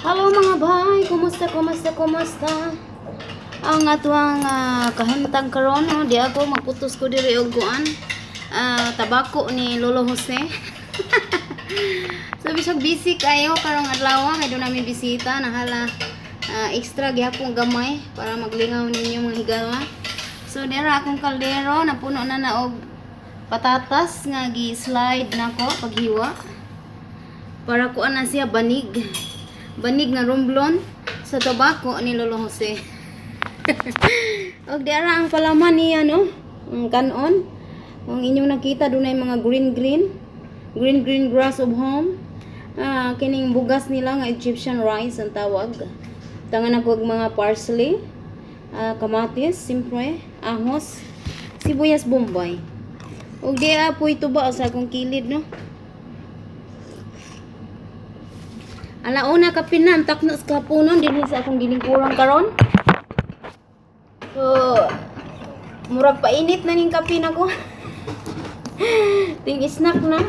Hello, mga bay, kumusta, kumusta, kumusta? Ang atuang kahimtang karon, no, di ako magputos ko diri og kuan. Tabako ni Lolo Jose. So bisag busy kayo karong adlaw kay doon namin bisita nahala extra gihapon gamay para maglingaw ninyo, mga higala. So dira akong kaldero napuno na na og patatas nga gi-slide nako paghiwa. Para kuan na siya, banig. Banig nga romblon sa tabako ni Lolo Jose. Og di ara ang palaman niya, no. Ang kanon. Kung inyong nakita, dunay mga green green. Green green grass of home. Kining bugas nila nga Egyptian rice ang tawag. Tangan ako og mga parsley, kamatis, siyempre, ahos, sibuyas bombay. Og di apoy tuba sa akong kilid, no. Alauna kapinan takno sa kapunon dinhi sa akong gilingkurang karon. So murag painit na ning kape nako. Ting snack na.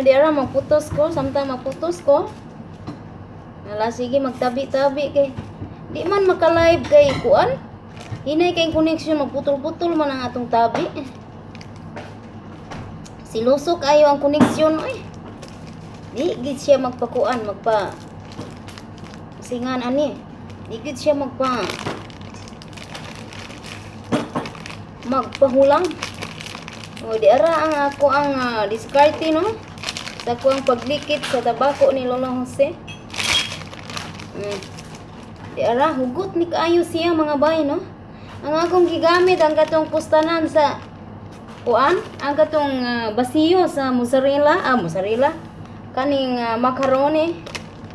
Di ara magputos ko, samtang magputos ko. Ala sige, magtabi-tabi kay di man maka-live kay kuan. Hinay kay connection, magputol-putol man ang atong tabi. Silusok ayo ang connection oy. Di gid siya magpakuan, magpa singan ani. Di gid siya magpahulang. O di ara ang ako ang diskarte, no. Sa ako ang paglikit sa tabako ni Lola Jose. Di ara hugot ni kaayo siya, mga bay, no. Ang akong gigamit ang katong pustanan sa kuan, ang katong basiyo sa mozzarella, mozzarella. Kaning macaroni.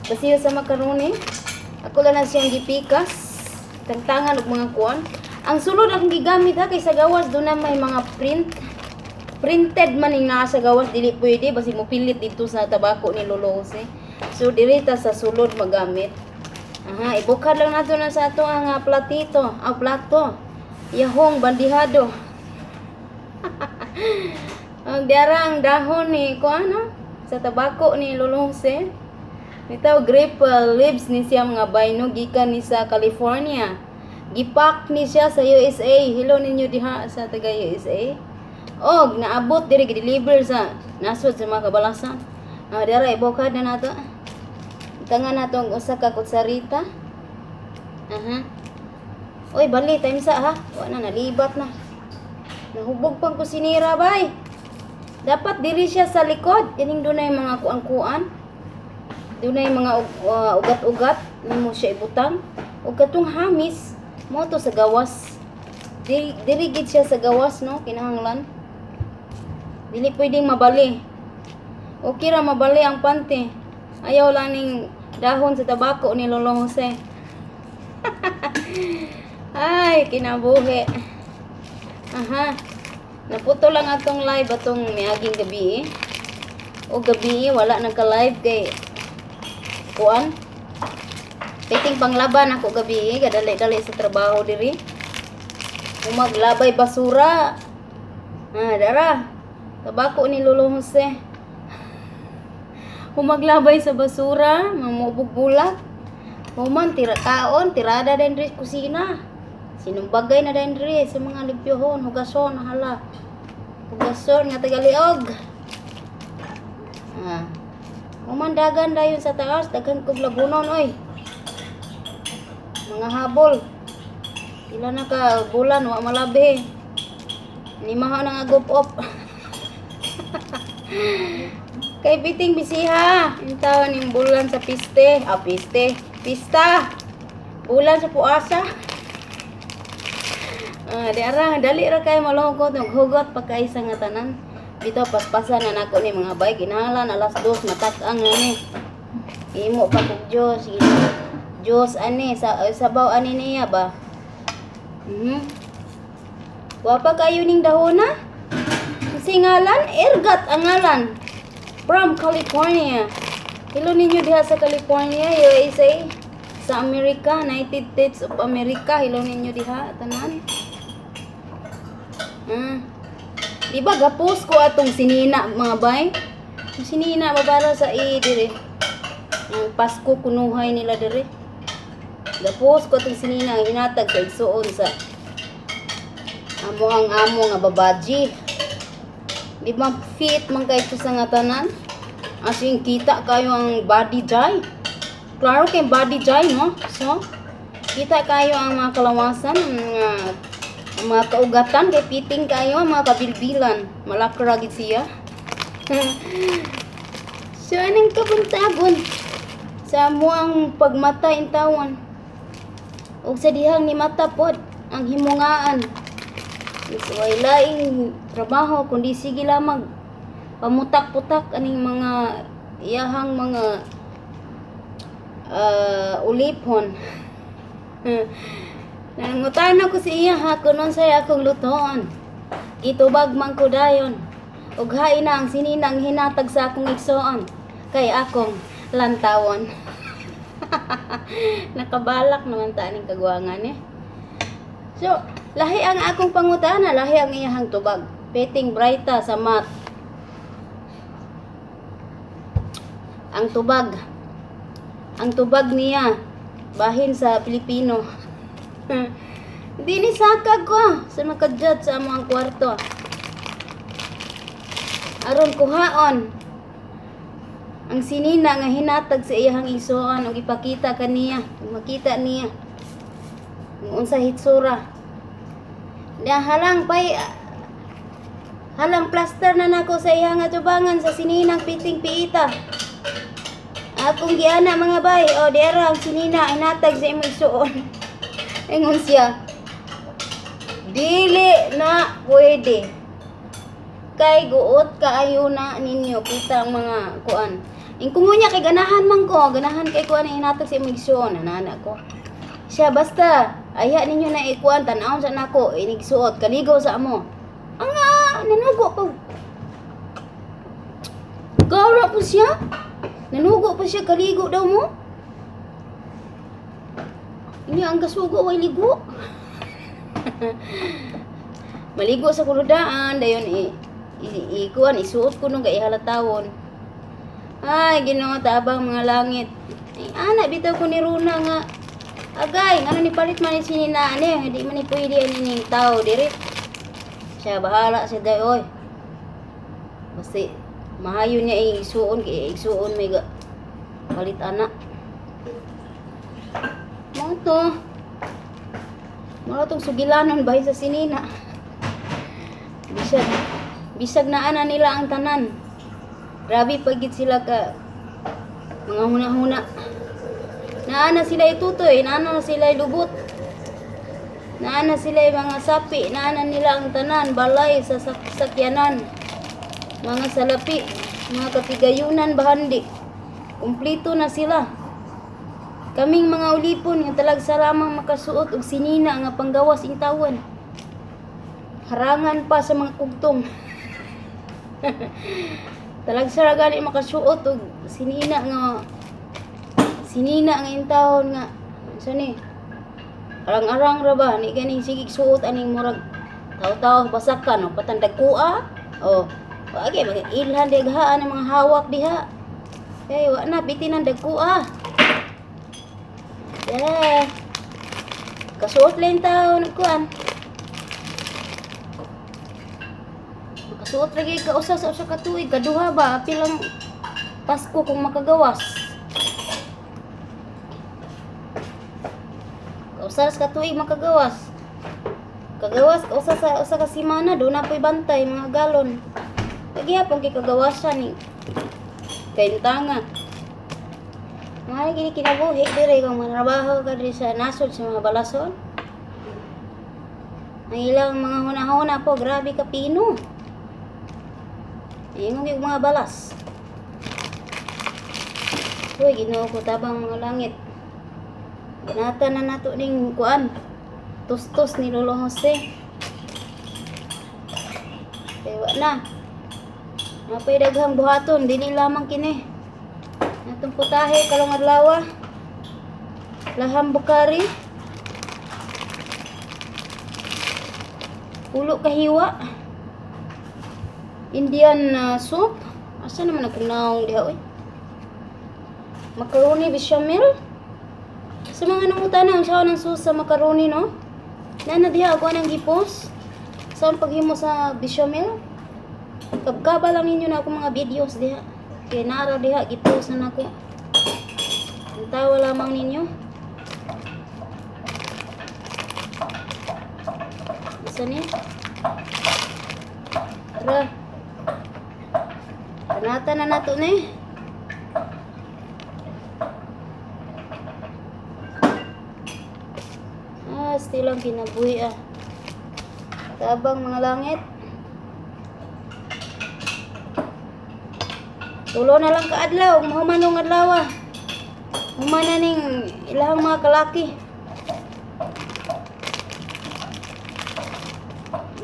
Basiyo sa macaroni. Ako lang na siyang gipikas. Tangtangan og mga kuan. Ang sulod akong gigamit ha kay sa gawas doon na may mga print. Printed man ning naa sa gawas, dili pwede basig mopilit dito sa tabako ni Lolo Jose. So direta sa sulod magamit. Aha, ibukad lang nato na sa ato ang platito, ang plato. Yahong bandihado. Ang diara ang dahon ni ko ano sa tabako ni Lolo Jose. Bitaw grape leaves ni siya, mga bay, no, gikan ni sa California. Gipak ni siya sa USA. Hello ninyo diha sa taga USA. Og naabot diri, gi-deliver sa nasod sa mga kabalasan. Dira ibukad na nato. Tangan nato ang usa ka kutsarita. Aha. Oy, bali time sa ha. Wa na, nalibat na. Nahubog pang kusinira bay. Dapat diri siya sa likod. Ining dunay mga kuan-kuan. Dunay mga ugat-ugat nimo siya ibutang. Ug katong hamis mo to sa gawas. Diri diri gid siya sa gawas, no, kinahanglan. Dili pwedeng mabali. Okay ra mabali ang pante. Ayaw lang ning dahon sa tabako ni Lolo Jose. Ay, kinabuhi. Aha. Naputo lang atong live atong miaging gabi. O gabi wala nagka-live kay kuan. Piting panglaban ako gabi, kadali-dali sa trabaho diri. Umaglabay basura. Ah, dara. Tabako ni Lolo Jose. Humaglabay sa basura, mamubog bulak. Human tira kaon, tirada din diri kusina. Sinumbagay na din diri sa mga limpyohon, hugason, hala. Hugason nga tagaliog. Ah. Human dagan dayon sa taas, daghan kog labunon oy. Mga habol. Pila na ka bulan wa malabi. Nimaha na nga gup op. Kay biting bisiha. Intaw ning bulan sa piste. Ah, piste. Pista. Bulan sa puasa. Di ara, dali ra kay malugot, hugot pa kay sa nga tanan. Bitaw paspasan na nako ni, mga bay, kinahanglan alas 2 matak-ang na ni. Imo pa kog Diyos. Diyos ani sa sabaw ani niya ba? Wa pa kayo ning dahona? Kasi ngalan, Ergat ang ngalan. From California. Hello ninyo diha sa California, USA. Sa Amerika, United States of America. Hello ninyo diha, tanan. Di ba gapos ko atong sinina, mga bay? Ang sinina ba para sa i dire. Ang Pasko kunuhay nila diri. Gapos ko itong sinina ang hinatag sa igsuon sa amo ang amo nga babaji. Di ba fit man kay ito sa nga tanan? As in, kita kayo ang body jay. Klaro kay body jay, no? So, kita kayo ang mga kalawasan, ang mga kaugatan, kay piting kayo, ang mga kabilbilan. Malakra gid siya. So, anong kabuntagon? Sa amo ang pagmata intawan. Ug sa dihang ni mata pod, ang himungaan. So, ay laing trabaho, kundi sige lamang pamutak-putak aning mga iyahang mga ulipon. Nangutan ko si iya ha, kunon say akong lutoon. Gitubag man ko dayon. Ug hain na ang sininang hinatag sa akong igsoon. Kay akong lantawon. Nakabalak naman ta aning kagwangan eh. So, lahi ang akong pangutana, lahi ang iyahang tubag. Peting brighta sa mat. Ang tubag. Ang tubag niya bahin sa Pilipino. Di ni sakag ko sa makadjat sa amo ang kwarto. Aron kuhaon ang sinina nga hinatag sa iyahang igsoon ug ipakita kaniya, ug makita niya kung unsa hitsura. Diya halang pay halang plaster na nako sa iyang atubangan sa sininang piting piita. Akong giana, mga bay, o diara ang sinina hinatag sa imong igsuon. Ingon siya, "Dili na pwede. Kay guot kaayo na ninyo kita ang mga kuan." Ingkungo niya kay ganahan man ko, ganahan kay kuan ang hinatag sa imong igsuon, anana ko. Siya basta ayha ninyo na ikuan tan-awon sa nako inigsuot kaligo sa amo. Anga nanugo pa. Gara po siya. Nanugo pa siya, kaligo daw mo. Inya ang kasugo way ligo. Maligo sa kuludaan dayon i ikuan isuot ko nung kay halatawon. Ay, Ginoo, tabang mga langit. Ay, ana bitaw ko ni Runa nga agay, ngano ni palit man ni sinina ani, hindi man ni pwede ani ning tao diri. Siya bahala siya day oy. Basta mahayo niya isuon kay igsuon may ga palit ana. Mo to. Mo tong sugilanon bahin sa sinina. Bisag bisag na ana nila ang tanan. Grabe pagit sila ka mga huna-huna. Naa na sila itutoy, naa na sila lubot. Naa na sila mga sapi, naa na nila ang tanan, balay sa sakyanan. Mga salapi, mga kapigayunan bahandi. Kumplito na sila. Kaming mga ulipon nga talagsa lamang makasuot og sinina nga panggawas intawan. Harangan pa sa mga kugtong. Talagsa ra gani makasuot og sinina nga intawon nga unsa ni? Arang-arang ra ba ni ganing sigig suot aning murag taw-taw basakan o patandag kuha. Oh, wagi mga ilhan daghaan ang mga hawak diha. Kay wa na bitinan dagkua. Yeah. Kasuot lang tao nagkuan. Makasuot lagi ka usa sa usa ka tuig, kaduha ba apil ang Pasko kung makagawas. Kausa sa tuig makagawas. Kagawas kausa sa usa ka semana do na po'y bantay mga galon. Kagihapon kay kagawasan ni kay tanga. Mga gini kinabuhi dire kung manrabaho ka diri sa nasod sa mga balason. Ang ilang mga hunahuna po, grabe ka pino. Ingon yung mga balas. Uy, Ginoo ko, tabang mga langit. Ganata na nato ning kuan. Tustos ni Lolo Jose. Kay wa na. Napay daghang buhaton, dili lamang kini. Natong putahe karong adlaw. Laham bukari. Pulo ka hiwa. Indian soup. Asa naman ako naong diha oy? Macaroni bechamel. Sa mga nangutana, unsa ng sauce sa macaroni, no? Nana diha ako nang gipos. Sa paghimo sa bechamel. Kabkaba lang ninyo na ako mga videos diha. Kay nara diha gipos na nako. Ang tawa lamang ninyo. Isa ni? Tara. Kanata na nato ni. Ah, still ang kinabuhi ah. Tabang mga langit. Tulo na lang kaadlaw, mahumanong adlaw ah. Humana ning ilahang mga kalaki.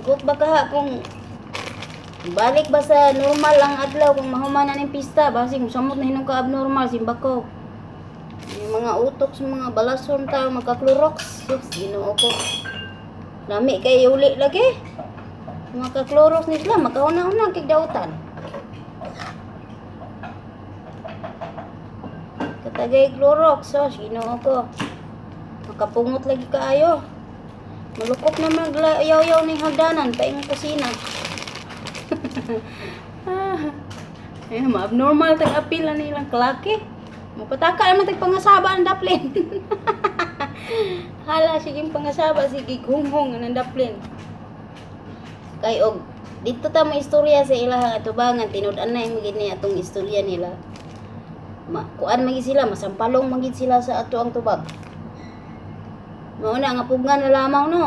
Gut ba kaha kung balik ba sa normal ang adlaw kung mahuman na ning pista, basig samot na hinong ka abnormal simbako. Yung mga utok sa mga balason ta magka-Clorox. Sus, Ginoo ko. Lami kay uli lagi. Mga ka-Clorox ni sila makauna-una kay dautan. Katagay Clorox, sus, Ginoo ko. Makapungot lagi kaayo. Malukop na maglayaw-yaw ning hagdanan paing kusina. Ah, eh, ma-abnormal tag apil na nilang kalaki. Mapataka naman tag pangasaba ang daplin. Hala, sige pangasaba, sige hunghong ang daplin. Kay og dito ta mo istorya sa ilahang atubangan, tinud-an na yung gid ni atong istorya nila. Ma, kuan magi sila, masampalong magid sila sa ato ang tubag. Mao na nga pugnan na lamang, no.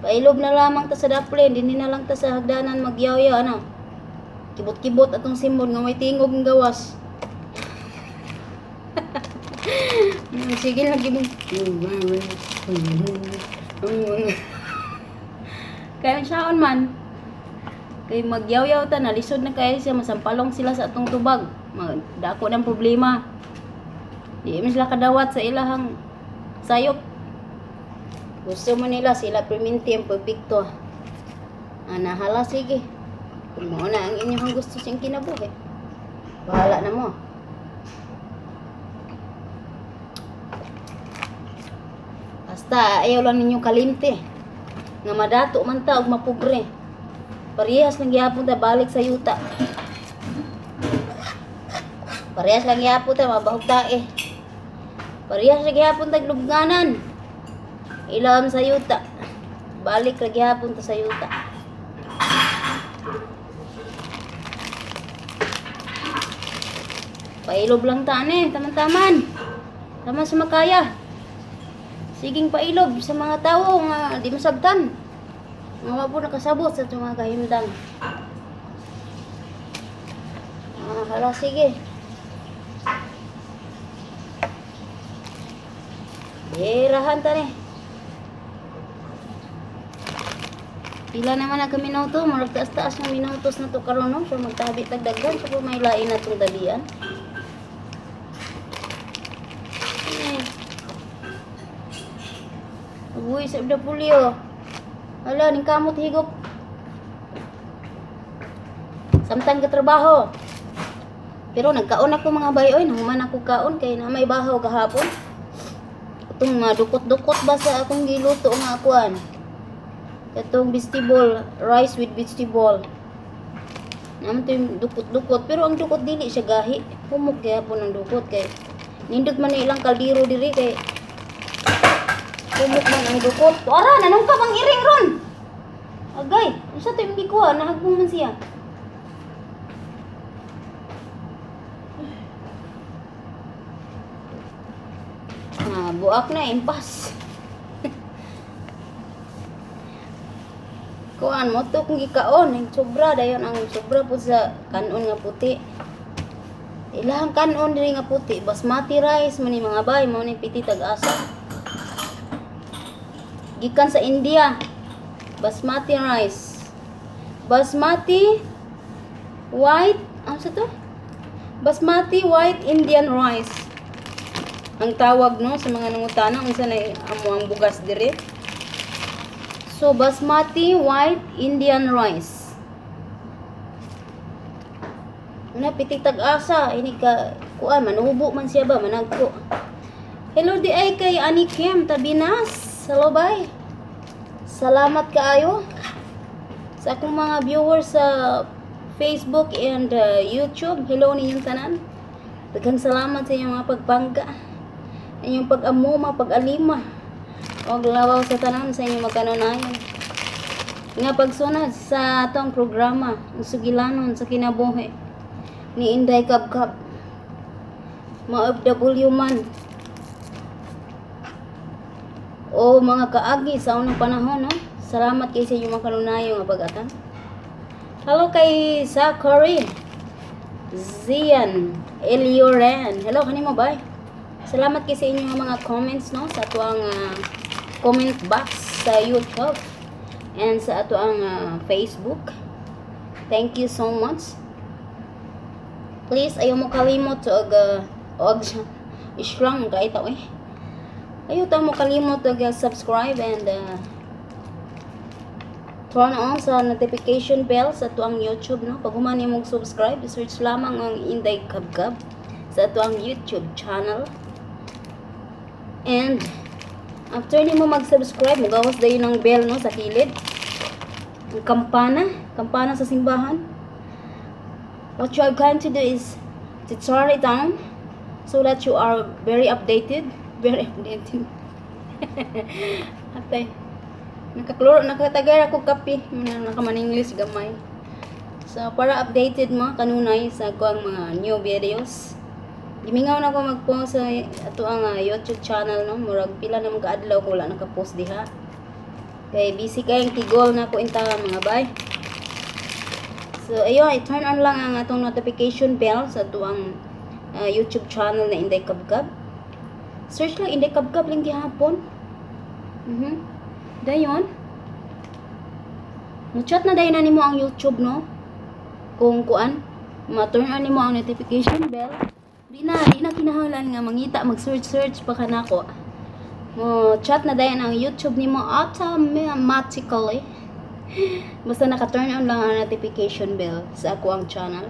Pailob na lamang ta sa daplin, dinhi na lang ta sa hagdanan magyawyaw ano. Kibot-kibot atong simbon nga may tingog ng gawas. Sige lang gibong. Kaya saon man, kay magyawyaw ta na lisod na kay siya, masampalong sila sa atong tubag. Magdako ng problema. Di man sila kadawat sa ilahang sayop. Gusto mo nila sila perminti ang perfecto. Ana hala, sige. Kung mao na ang inyong gusto siyang kinabuhi. Bahala na mo. Basta ayaw lang ninyo kalimti. Nga madato man ta og mapobre. Parehas lang gihapon ta balik sa yuta. Parehas lang gihapon ta mabahog tae. Parehas lang gihapon ta lubnganan. Ilam sa yuta. Balik ra gihapon ta sa yuta. Pailob lang ta ani, taman-taman. Taman sa makaya. Siging pailob sa mga tawo nga di masabtan. Nga wa po nakasabot sa itong mga kahimtang. Ah, hala, sige. Berahan ta ni. Pila naman ang minuto, murag taas-taas ng minutos na to karon, no. So magtabi tag daghan so may lain na tong tabian. Eh. Uy, sa pulyo. Hala, ning kamot higop. Samtang katrabaho. Pero nagkaon ako mga bayoy, nahuman ako kaon kay na may bahaw gahapon. Itong mga dukot-dukot ba sa akong giluto nga akuan. Itong vegetable, rice with vegetable. Naman to yung dukot-dukot, pero ang dukot dili siya gahi. Humok gihapon ang dukot kay nindot man na ilang kaldero diri kay humok man ang dukot. Ara, nanong ka bang iring ron? Agay, unsa to yung gikuha? Nahagbong man siya. Ah, buak na, impas. Kuan mo to kung gikaon, ang sobra dayon ang sobra po sa kanon nga puti. Ilahang kanon diri nga puti, basmati rice man ni mga bay, mao ni piti tag-asa. Gikan sa India. Basmati rice. Basmati white, ano sa to? Basmati white Indian rice. Ang tawag no sa mga nangutana unsa na amo ang bugas diri. So basmati white Indian rice. Una pitik tag-asa ini ka Kuan, manubo man siya ba, managko. Hello di ay kay Ani Kim Tabinas. Hello, bye. Salamat kaayo sa akong mga viewers sa Facebook and YouTube. Hello ninyong tanan. Daghang salamat sa inyong mga pagpangga, inyong pag-amuma, pag-alima. Og lawaw sa tanan sa inyong magkanunayan nga pagsunod sa atong programa, ang Sugilanon sa Kinabuhi ni Inday Kabkab. Ma-OFW man o mga kaagi sa unang panahon, no? Salamat kay sa inyong mga kanunayon nga pag-atang. Hello kay Zachary Zian Elioren. Hello kanimo, bye. Salamat kay sa inyong mga comments, no, sa atuang comment box sa YouTube and sa atuang Facebook. Thank you so much. Please ayaw mo kalimot og islang kay ta eh. Ayaw ta mo kalimot og subscribe and turn on sa notification bell sa atuang YouTube, no. Pag human nimo subscribe, search lamang ang Inday Kabkab sa atuang YouTube channel. And after nimo mag-subscribe, mugawas dayon ang bell, no, sa kilid. Ang kampana, kampana sa simbahan. What you are going to do is to turn it down so that you are very updated, very updated. Atay. Nakakloro, nakatagay ako kape, nakaman English gamay. So, para updated mo kanunay sa kuang mga new videos. Gimingaw na ako mag-post sa ato ang YouTube channel, no. Murag pila na mga adlaw ko wala naka-post diha. Kay busy kayong tigol na ko intahan, mga bay. So ayun, i-turn on lang ang atong notification bell sa ato ang YouTube channel na Inday Kabkab. Search lang Inday Kabkab lang gihapon. Dayon. Mo-chat na dayon na nimo ang YouTube, no. Kung kuan, ma-turn on nimo ang notification bell. Di na kinahanglan nga mangita, mag-search search pa ka nako. Mo chat na dayon ang YouTube nimo automatically. Basta naka-turn on lang ang notification bell sa ako ang channel.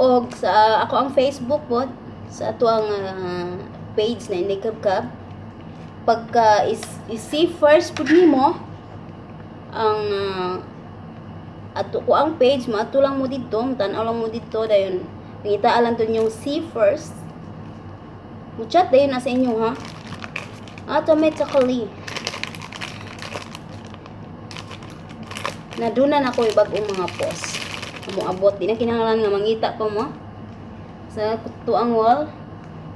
Og sa ako ang Facebook pod, sa ato ang page na Inday Kabkab. Pagka is see first pud nimo ang ato ko ang page, maato lang mo didto, tan-aw lang mo didto, dayon nangita lang to yung see first. Mo chat dayon na sa inyo ha. Automatically. Na doon na ako ibag-ong mga post. Mo abot di na kinahanglan nga mangita pa mo sa tuang wall.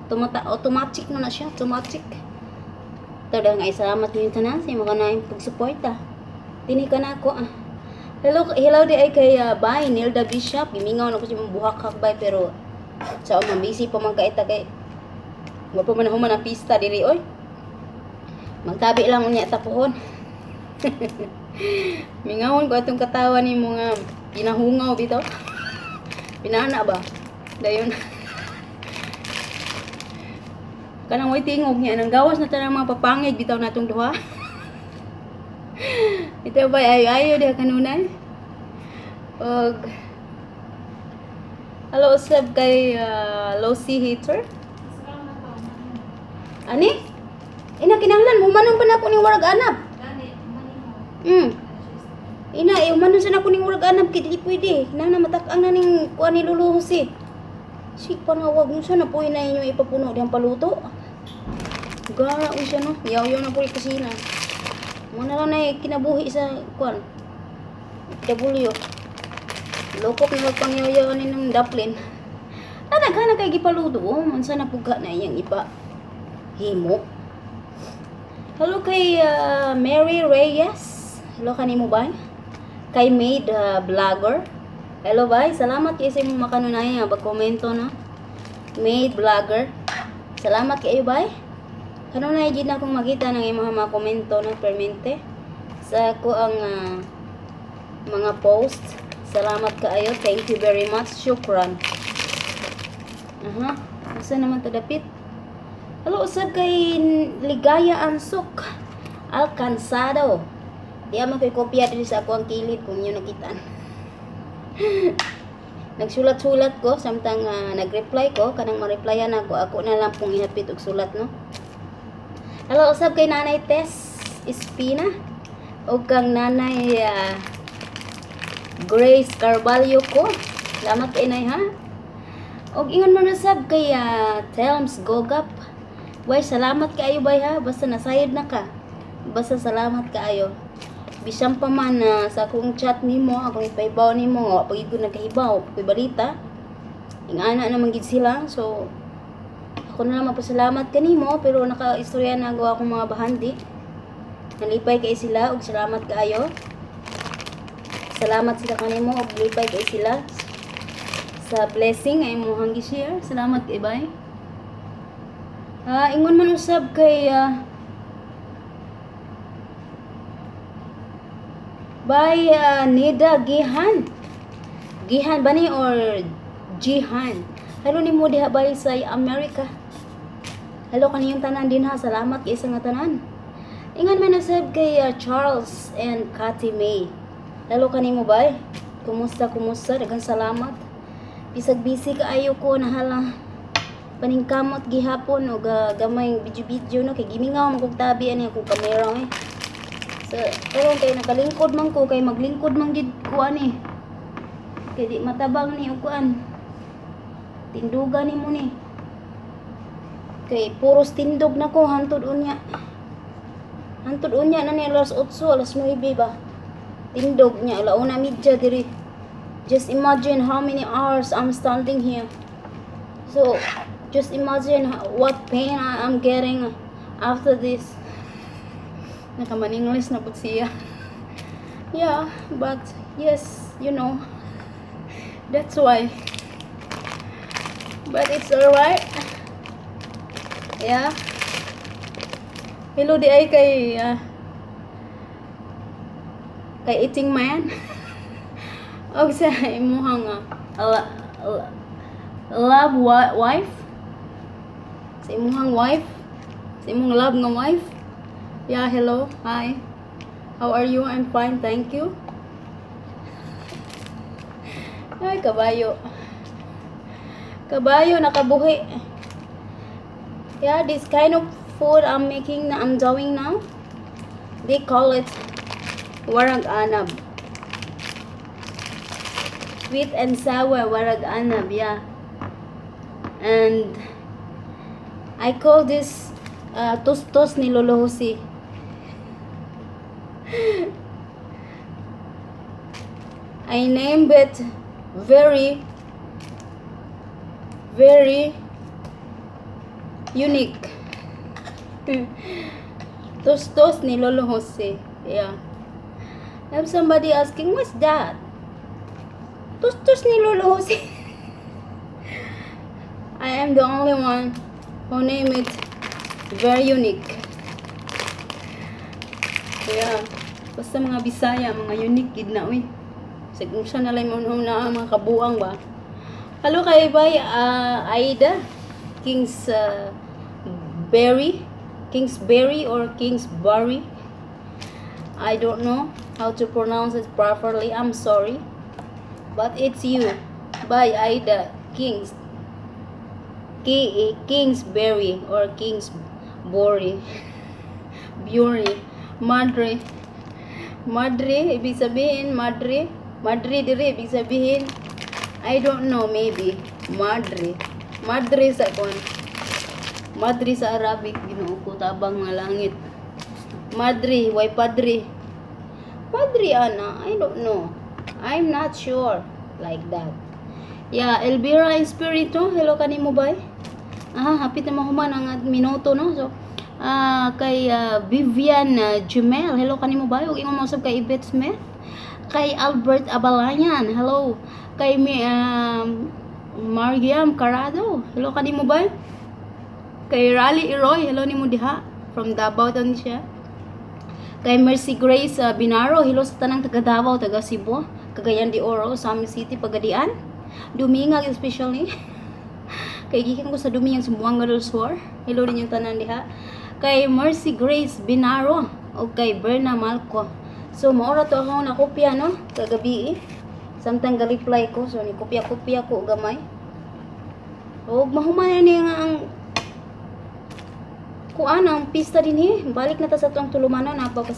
Tumata automatic na na siya, automatic. Tada nga salamat ninyo tanan sa imong kanayong pagsuporta. Dini ka na ako ah. Hello, hello di ay kay bye Nilda Bishop. Gimingaw na ko siya buhak bay, pero sa man busy pa man kaita kay wa pa man human ang pista diri oy. Magtabi lang unya tapuhon. Mingawon ko atong katawa ni mga pinahungaw bitaw. Pinana ba? Dayon. Kanang way tingog niya nang gawas na tanang mga papangig bitaw natong duha. Ito ba ayo ayo diha kanunay. Og hello usab kay Losi Hater. Ani? Ina, kinahanglan humanon pa na ako ning warag anab. Ina, eh, humanon sa na ako ning warag anab kay dili pwede. Kinahanglan matak-ang na ning kuan ni Lolo Jose. Sig panawag mo siya na po na inyo ipapuno diyang paluto. Gara ko siya, no. Yaw-yaw na po yung kusina. Mo na lang na kinabuhi sa kuan. W. Lokok na magpangyaw-yaw ni ng daplin. Ah, daghan na kay gipaluto. Oh, unsa na puga na iyang ipa himo. Hello kay Mary Reyes. Hello kanimo ba? Kay Maid Vlogger. Hello bay, salamat kay sa imong makanunayan nga pagkomento, no. Maid Vlogger. Salamat kaayo, bay. Kanunay gid na akong makita ng imong mga komento no permente sa ako ang mga post. Salamat kaayo. Thank you very much. Shukran. Aha. Asa naman ta dapit? Hello usab kay Ligaya Ansok Alcansado. Di man ko'y kopya diri sa ako ang kilid kung inyo nakitaan. Nagsulat-sulat ko samtang nag-reply ko kanang ma-replyan ako, ako na lang pong ihapit og sulat, no. Hello usab kay Nanay Tess Espina ug kang Nanay Grace Carvalho ko. Salamat kay Nay, ha. Og ingon man usab kay Telms Gogap. Way, salamat kaayo, bay, ha. Basta nasayod na ka. Basta salamat kaayo. Bisan pa man na sa akong chat nimo, akong ipahibaw nimo nga wa pa gyud ko nagkahibaw, ko'y balita. Ingana naman gid sila. So ako na lang magpasalamat kanimo, pero naka-istorya na ako akong mga bahandi. Nalipay kay sila ug salamat kaayo. Salamat sila kanimo ug lipay kay sila sa blessing ay imong gi-share. Salamat kay, bay. Ingon man usab kay bay Nida Gihan. Gihan ba ni or Jihan? Hello nimo diha, bay, sa America. Hello kaniyong tanan din, ha. Salamat kay sa nga tanan. Ingon man usab kay Charles and Cathy May. Hello kanimo, bay. Kumusta, kumusta? Daghang salamat. Bisag busy kaayo ko, nahala paningkamot gihapon og gamay video-video, no, kay gimingaw man kog tabi ani akong kamera eh. So, karon kay nakalingkod man ko, kay maglingkod man gid ko ani. Kay di matabang ni og kuan. Tindugan nimo ni. Kay puros tindog na ko hantod unya. Hantod unya na ni alas 8, alas 9 ba. Tindog niya alauna media diri. Just imagine how many hours I'm standing here. So, just imagine what pain I am getting after this. Nakaman English na pud siya. Yeah, but yes, that's why. But it's alright. Yeah. Hello di ay kay Eating Man. Og sa imuhang love wife. Sa imuhang wife. Sa imong love nga wife. Yeah, hello. Hi. How are you? I'm fine, thank you. Ay, kabayo. Kabayo, nakabuhi. Yeah, this kind of food I'm making, I'm doing now, they call it warag anab. Sweet and sour warag anab, yeah. And I call this tustos ni Lolo Jose. I named it very, very unique. Tustos ni Lolo Jose. Yeah. I have somebody asking, "What's that?" Tustos ni Lolo Jose. I am the only one who name it very unique. Yeah. Basta mga Bisaya, mga unique gid na uy. Sig unsa na lang mo na mga kabuang ba. Hello kay bay Aida Kings Berry, Kingsberry or Kingsbury. I don't know how to pronounce it properly. I'm sorry. But it's you. By Aida Kings Kingsbury or Kingsbury. Bury. Madre. Madre, ibig sabihin, madre. Madre dire, ibig sabihin, I don't know, maybe. Madre. Madre sa kon. Madre sa Arabic, Ginoo ko, tabang nga langit. Madre, why padre? Padre, ana, I don't know. I'm not sure. Like that. Yeah, Elvira Espiritu, hello kanimo, bay. Ah, hapit na mahuman ang minuto, no. So, kay Vivian Jumel, hello kanimo, bay. Ug ingon mo usab kay Yvette Smith. Kay Albert Abalayan, hello. Kay Mariam Carado, hello kanimo, bay. Kay Rally Iroy, hello nimo diha. From Davao daw ni siya. Kay Mercy Grace Binaro, hello sa tanang taga Davao, taga Cebu, Cagayan de Oro, Ozamiz City, Pagadian. Dumingag especially. Kay gikan ko sa Dumingag, Zamboanga del Sur. Hello din yung tanan diha. Kay Mercy Grace Binaro o kay Berna Malco. So maura to akong nakopya, no, kagabi eh. Samtang ga-reply ko, so ni kopya-kopya ko gamay. Og mahuman ni nga ang kuan, ang pista dinhi. Balik na ta sa tuang tulumanon apa pa.